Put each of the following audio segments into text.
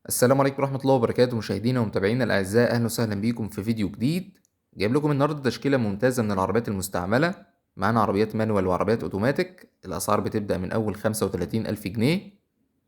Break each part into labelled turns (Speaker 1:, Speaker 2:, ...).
Speaker 1: السلام عليكم ورحمة الله وبركاته مشاهدينا ومتابعينا الأعزاء، أهلا وسهلا بيكم في فيديو جديد. جايب لكم النهاردة تشكيلة ممتازة من العربيات المستعملة. معانا عربيات manual وعربيات أوتوماتيك. الأسعار بتبدأ من أول 35,000 جنيه.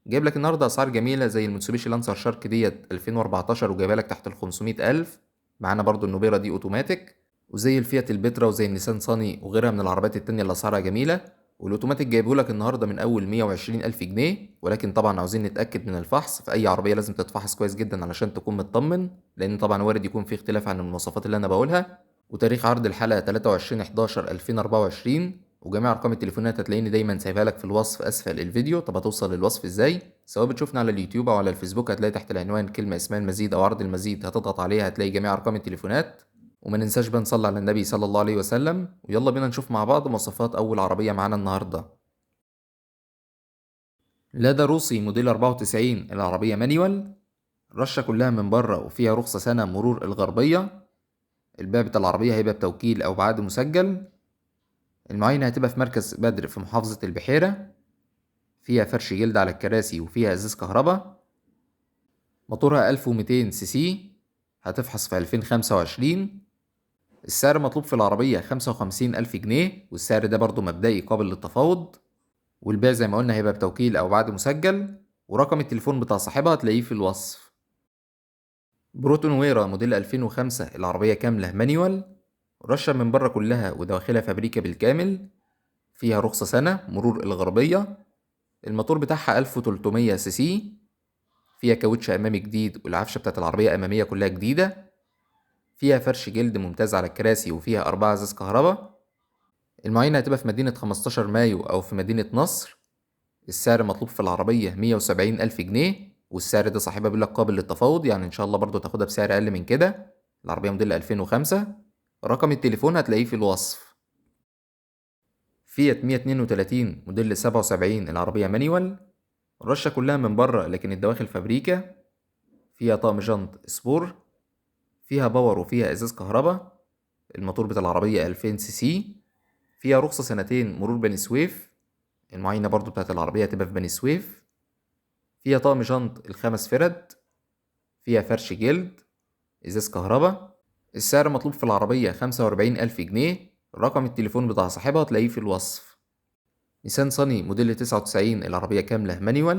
Speaker 1: جايب لك النهاردة أسعار جميلة زي الموتسوبيشي لانسر شارك ديت 2014 وجايبها لك تحت ال 500,000. معانا برضو النوبيرا دي أوتوماتيك، وزي الفيات البترا وزي النيسان صاني وغيرها من العربيات التانية اللي أسعارها جميلة. والاوتوماتيك جايبه لك النهارده من اول 120,000 جنيه، ولكن طبعا عاوزين نتاكد من الفحص. في اي عربية لازم تتفحص كويس جدا علشان تكون مطمن، لان طبعا وارد يكون في اختلاف عن المواصفات اللي انا بقولها. وتاريخ عرض الحلقة 23/11/2024، وجميع ارقام التليفونات هتلاقيني دايما سايبها لك في الوصف اسفل الفيديو. طب هتوصل للوصف ازاي؟ سواء بتشوفنا على اليوتيوب او على الفيسبوك هتلاقي تحت العنوان كلمة اسمها المزيد او عرض المزيد، هتضغط عليها هتلاقي جميع ارقام التليفونات. وما ننساش بقى نصلي على النبي صلى الله عليه وسلم. ويلا بينا نشوف مع بعض مواصفات أول عربية معانا النهاردة. لادا روسي موديل 94، العربية manual، رشة كلها من بره وفيها رخصة سنة مرور الغربية. البيع بتاع العربية هيبقى بتوكيل أو بعقد مسجل. المعاينة هتبقى في مركز بدر في محافظة البحيرة. فيها فرش جلد على الكراسي وفيها إزاز كهرباء. موتورها 1200 سي سي، هتفحص في 2025. السعر مطلوب في العربية 55,000 جنيه، والسعر ده برضو مبدئي قابل للتفاوض. والبيع زي ما قلنا هيبقى بتوكيل أو بعد مسجل، ورقم التليفون بتاع صاحبها هتلاقيه في الوصف. بروتون ويرا موديل 2005، العربية كاملة manual، رشة من بره كلها ودواخلها فابريكا بالكامل. فيها رخصة سنة مرور الغربية. الموتور بتاعها 1300 سي سي. فيها كاوتش أمامي جديد والعفشة بتاعت العربية أمامية كلها جديدة. فيها فرش جلد ممتاز على الكراسي وفيها 4 ازاز كهرباء. المعاينة هتبقى في مدينة 15 مايو أو في مدينة نصر. السعر مطلوب في العربية 170,000 جنيه، والسعر ده صاحبها بيقول لك قابل للتفاوض، يعني إن شاء الله برضو تاخدها بسعر أقل من كده. العربية موديل 2005. رقم التليفون هتلاقيه في الوصف. فيات 132 موديل 77، العربية manual، الرشة كلها من بره لكن الدواخل فابريكا. فيها طقم جنط سبور، فيها power وفيها ازاز كهرباء. الموتور بتاع العربية 2000 سي سي. فيها رخصة سنتين مرور بني سويف. المعاينة برضو بتاعت العربية هتبقى في بني سويف. فيها طقم جنط الخمس فرد، فيها فرش جلد، ازاز كهرباء. السعر مطلوب في العربية 45,000 جنيه. رقم التليفون بتاع صاحبها هتلاقيه في الوصف. نيسان صني موديل 99، العربية كاملة manual،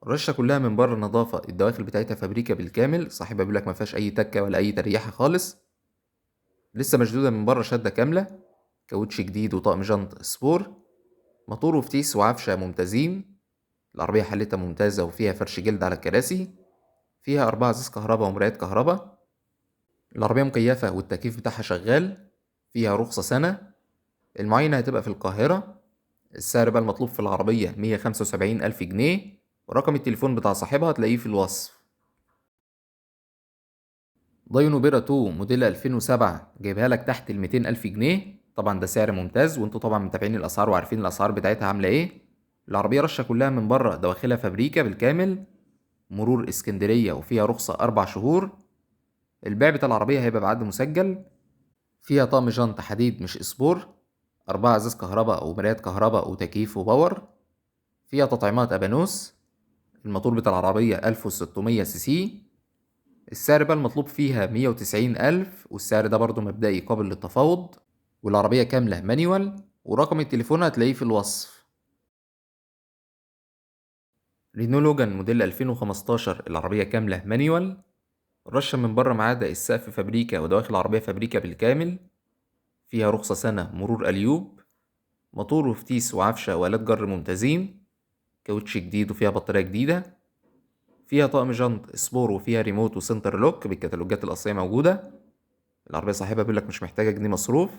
Speaker 1: الرشة كلها من بره نظافة، الدواخل بتاعتها فابريكا بالكامل. صاحبها بيقول لك ما فيهاش أي تكة ولا أي تريحة خالص، لسه مشدودة من بره شدة كاملة. كاوتش جديد وطقم جنط سبور، موتور وفتيس وعفشة ممتازين. العربية حالتها ممتازة وفيها فرش جلد على الكراسي. فيها 4 ازاز كهرباء ومرايات كهرباء. العربية مكيفة والتكييف بتاعها شغال. فيها رخصة سنة. المعاينة هتبقى في القاهرة. السعر بقى المطلوب في العربية 175,000 جنيه، ورقم التليفون بتاع صاحبها هتلاقيه في الوصف. دايو نوبيرا 2 موديل 2007، جايبها لك تحت ال 200,000 جنيه. طبعا ده سعر ممتاز، وانتوا طبعا متابعين الاسعار وعارفين الاسعار بتاعتها عامله ايه. العربية رشه كلها من بره، دواخلها فابريكا بالكامل، مرور اسكندرية، وفيها رخصه 4 شهور. البيع بتاع العربية هيبقى بعد مسجل. فيها طقم جنط حديد مش اسبور، 4 ازاز كهرباء ومرايات كهرباء وتكييف و power. فيها تطعيمات ابانوس. الموتور بتاع العربية 1600 سي سي. السعر بقى المطلوب فيها 190,000، والسعر ده برضو مبدئي قابل للتفاوض. والعربية كاملة manual، ورقم التليفون هتلاقيه في الوصف. رينو لوجان موديل 2015، العربية كاملة manual، رشة من بره ما عدا السقف فابريكا ودواخل العربية فابريكا بالكامل. فيها رخصة سنة مرور اليوب، موتور وفتيس وعفشة وآلات جر ممتازين، كاوتش جديد وفيها بطارية جديدة. فيها طقم جنط سبور وفيها ريموت و center lock بالكتالوجات الأصلية موجودة. العربية صاحبها بيقول لك مش محتاجة جنيه مصروف.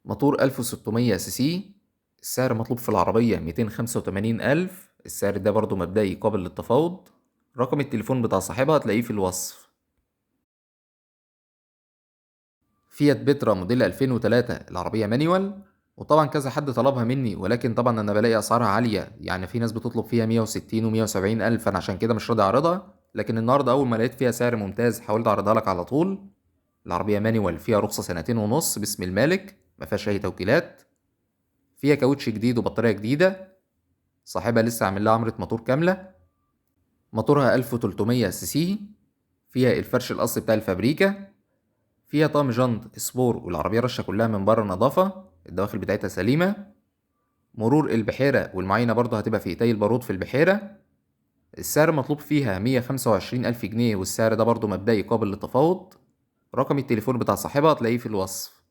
Speaker 1: موتور 1600 سي سي. السعر مطلوب في العربية 285,000، السعر ده برضو مبدئي قابل للتفاوض. رقم التليفون بتاع صاحبها هتلاقيه في الوصف. فيات بترا موديل 2003، العربية manual، وطبعا كذا حد طلبها مني، ولكن طبعا انا بلاقي اسعارها عالية، يعني في ناس بتطلب فيها 160 و170 الف، انا عشان كده مش راضي اعرضها. لكن النهارده اول ما لقيت فيها سعر ممتاز حاولت اعرضها لك على طول. العربية manual، فيها رخصة 2.5 سنين باسم المالك، ما فيهاش اي توكيلات. فيها كاوتش جديد وبطارية جديدة، صاحبها لسه عامل لها عمرة موتور كاملة. موتورها 1300 سي سي، فيها الفرش الأصلي بتاع الفابريكا، فيها طقم جنط سبور، والعربية رشة كلها من بره نظافة، الدواخل بتاعتها سليمة. مرور البحيرة، والمعاينة برضه هتبقى في إيتاي البارود في البحيرة. السعر مطلوب فيها 125 ألف جنيه، والسعر ده برضه مبدئي قابل للتفاوض. رقم التليفون بتاع صاحبها هتلاقيه في الوصف.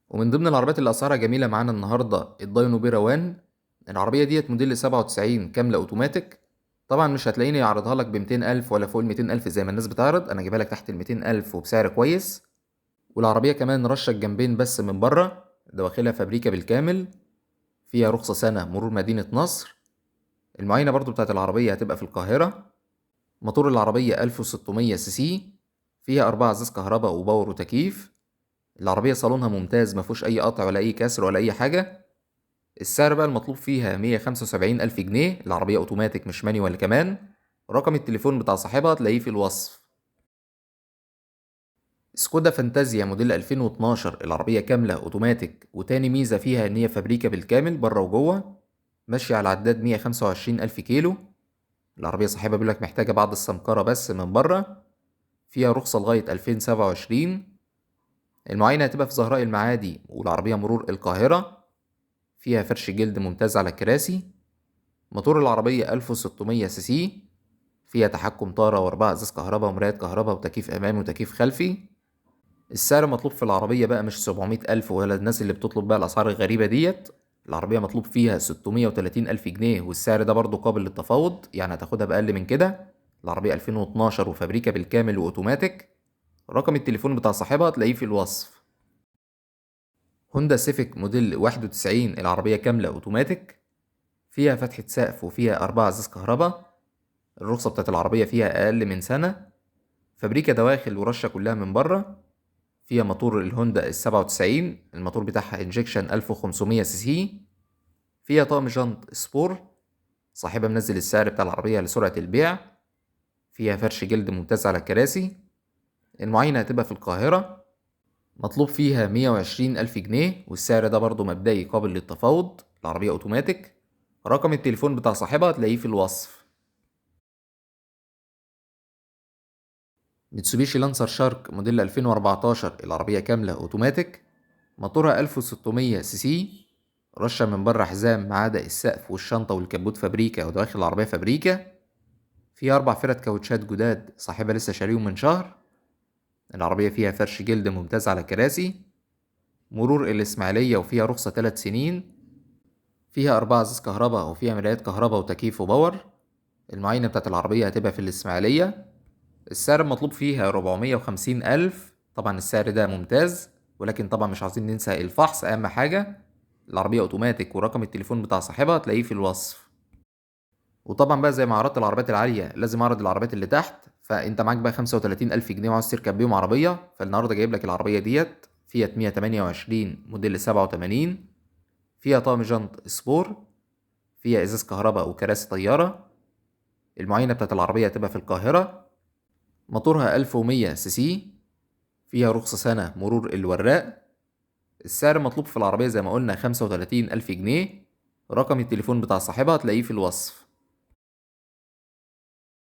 Speaker 1: ومن ضمن العربيات اللي أسعارها جميلة معانا النهاردة الداينو بيرا 1. العربية ديت موديل 97 كاملة أوتوماتيك. طبعا مش هتلاقيني أعرضها لك ب200 ألف ولا فوق ال200 ألف زي ما الناس بتعرض، أنا جايبها لك تحت ال200 ألف وبسعر كويس. والعربية كمان رشة الجنبين بس من بره، دواخلها فابريكا بالكامل، فيها رخصة سنة مرور مدينة نصر. المعاينة برضو بتاعت العربية هتبقى في القاهرة. موتور العربية 1600 سي سي، فيها 4 ازاز كهرباء و power وتكييف. العربية صالونها ممتاز، مفيهوش أي قطع ولا أي كسر ولا أي حاجة. السعر بقى المطلوب فيها 175 ألف جنيه. العربية أوتوماتيك مش manual كمان. رقم التليفون بتاع صاحبها تلاقيه في الوصف. سكودا فانتازيا موديل 2012، العربية كاملة أوتوماتيك، وتاني ميزة فيها إن هي فابريكا بالكامل بره وجوه، ماشية على العداد 125 ألف كيلو. العربية صاحبها بيقولك محتاجة بعض السمكرة بس من بره، فيها رخصة لغاية 2027. المعاينة هتبقى في زهراء المعادي، والعربية مرور القاهرة. فيها فرش جلد ممتاز على الكراسي. موتور العربية 1600 سي سي، فيها تحكم طارة وأربعة أزاز كهرباء ومرايات كهرباء وتكييف أمامي وتكييف خلفي. السعر مطلوب في العربية بقى مش 700 ألف ولا الناس اللي بتطلب بقى الأسعار الغريبة ديت، العربية مطلوب فيها 630 ألف جنيه، والسعر ده برضو قابل للتفاوض، يعني هتاخدها بأقل من كده. العربية 2012 وفابريكا بالكامل وأوتوماتيك. رقم التليفون بتاع صاحبها تلاقيه في الوصف. هوندا سيفيك موديل 91، العربية كاملة أوتوماتيك، فيها فتحة سقف وفيها 4 أزاز كهرباء. الرخصة بتاعت العربية فيها أقل من سنة، فابريكا دواخل ورشة كلها من بره. فيها موتور الهوندا 97، الموتور بتاعها injection 1500 سي سي، فيها طقم جنط سبور. صاحبها منزل السعر بتاع العربية لسرعة البيع. فيها فرش جلد ممتاز على الكراسي. المعاينة هتبقى في القاهرة. مطلوب فيها 120 ألف جنيه، والسعر ده برضو مبدئي قابل للتفاوض. العربية أوتوماتيك. رقم التليفون بتاع صاحبها تلاقيه في الوصف. ميتسوبيشي لانسر شارك موديل 2014، العربية كاملة أوتوماتيك، موتورها 1600 سي سي، رشة من بره حزام ما عدا السقف والشنطة والكبوت فابريكا، ودواخل العربية فابريكا. فيها 4 فرد كاوتشات جداد، صاحبها لسه شاريهم من شهر. العربية فيها فرش جلد ممتاز على الكراسي. مرور الإسماعيلية، وفيها رخصة 3 سنين. فيها 4 أزاز كهرباء وفيها مرايات كهرباء وتكييف و power. المعاينة بتاعت العربية هتبقى في الإسماعيلية. السعر المطلوب فيها 450 ألف. طبعا السعر ده ممتاز، ولكن طبعا مش عاوزين ننسى الفحص، أهم حاجة. العربية أوتوماتيك، ورقم التليفون بتاع صاحبها تلاقيه في الوصف. وطبعا بقى زي ما عرضت العربيات العالية لازم أعرض العربيات اللي تحت. فأنت معاك بقى 35 ألف جنيه وعاوز تركب بيهم عربية، فالنهاردة جايب لك العربية ديت فيات 128 موديل 87، فيها طقم جنط سبور، فيها إزاز كهرباء وكراسي طيارة. المعاينة بتاعت العربية هتبقى في القاهرة. موتورها 1100 سي سي، فيها رخصة سنة مرور الوراق. السعر المطلوب في العربية زي ما قلنا 35 ألف جنيه. رقم التليفون بتاع صاحبها تلاقيه في الوصف.